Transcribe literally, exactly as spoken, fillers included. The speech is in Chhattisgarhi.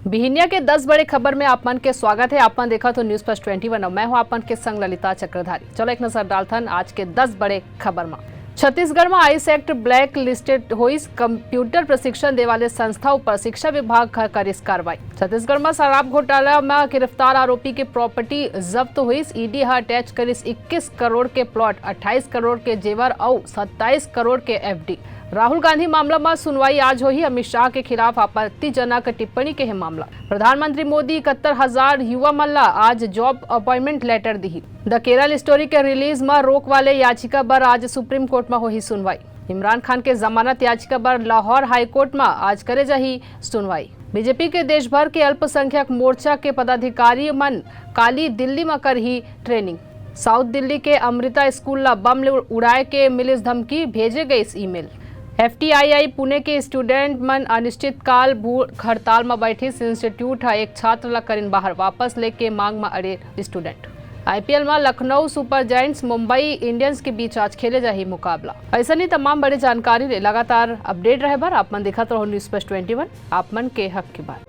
बिहिनिया के दस बड़े खबर में आप मन के स्वागत है। आप मन देखत हो News First twenty one और मैं हूं आप मन के संग ललिता चक्रधारी। चलो एक नजर डालथन आज के दस बड़े खबर में। छत्तीसगढ़ में आइस एक्ट ब्लैक लिस्टेड होइस, कंप्यूटर प्रशिक्षण दे वाले संस्था ऊपर शिक्षा विभाग ह करिस कार्रवाई। छत्तीसगढ़ में शराब घोटाला में गिरफ्तार आरोपी के प्रॉपर्टी जब्त होइस। ईडी ह अटैच करिस इक्कीस करोड़ के प्लॉट, अट्ठाईस करोड़ के जेवर अउ सत्ताईस करोड़ के एफडी। राहुल गांधी मामला में सुनवाई आज होही। अमित शाह के खिलाफ आपत्तिजनक टिप्पणी के हे मामला। प्रधानमंत्री मोदी इकहत्तर हजार युवा मन ला आज जॉब अपॉइंटमेंट लेटर दिही। द केरल स्टोरी के रिलीज म रोक वाले याचिका बर आज सुप्रीम कोर्ट म होही सुनवाई। इमरान खान के जमानत याचिका बर लाहौर हाईकोर्ट म आज करे जाही सुनवाई। बीजेपी के देश भर के अल्पसंख्यक मोर्चा के पदाधिकारी मन काली दिल्ली म करही ट्रेनिंग। साउथ दिल्ली के अमृता स्कूल ला बम ले उड़ाए के मिलिस धमकी, भेजे गइस ईमेल। एफटीआईआई पुणे के स्टूडेंट मन अनिश्चितकाल भूख हड़ताल म बैठिस। इंस्टीट्यूट ह एक छात्र ला करिन बाहर, वापस लेके मांग म अड़े स्टूडेंट। आईपीएल म Lucknow super giants Mumbai Indians के बीच आज खेले जाही मुकाबला। अइसने तमाम बड़े जानकारी ले लगातार अपडेट रहे बर आप मन देखत रहो News First twenty one, आप मन के हक के बात।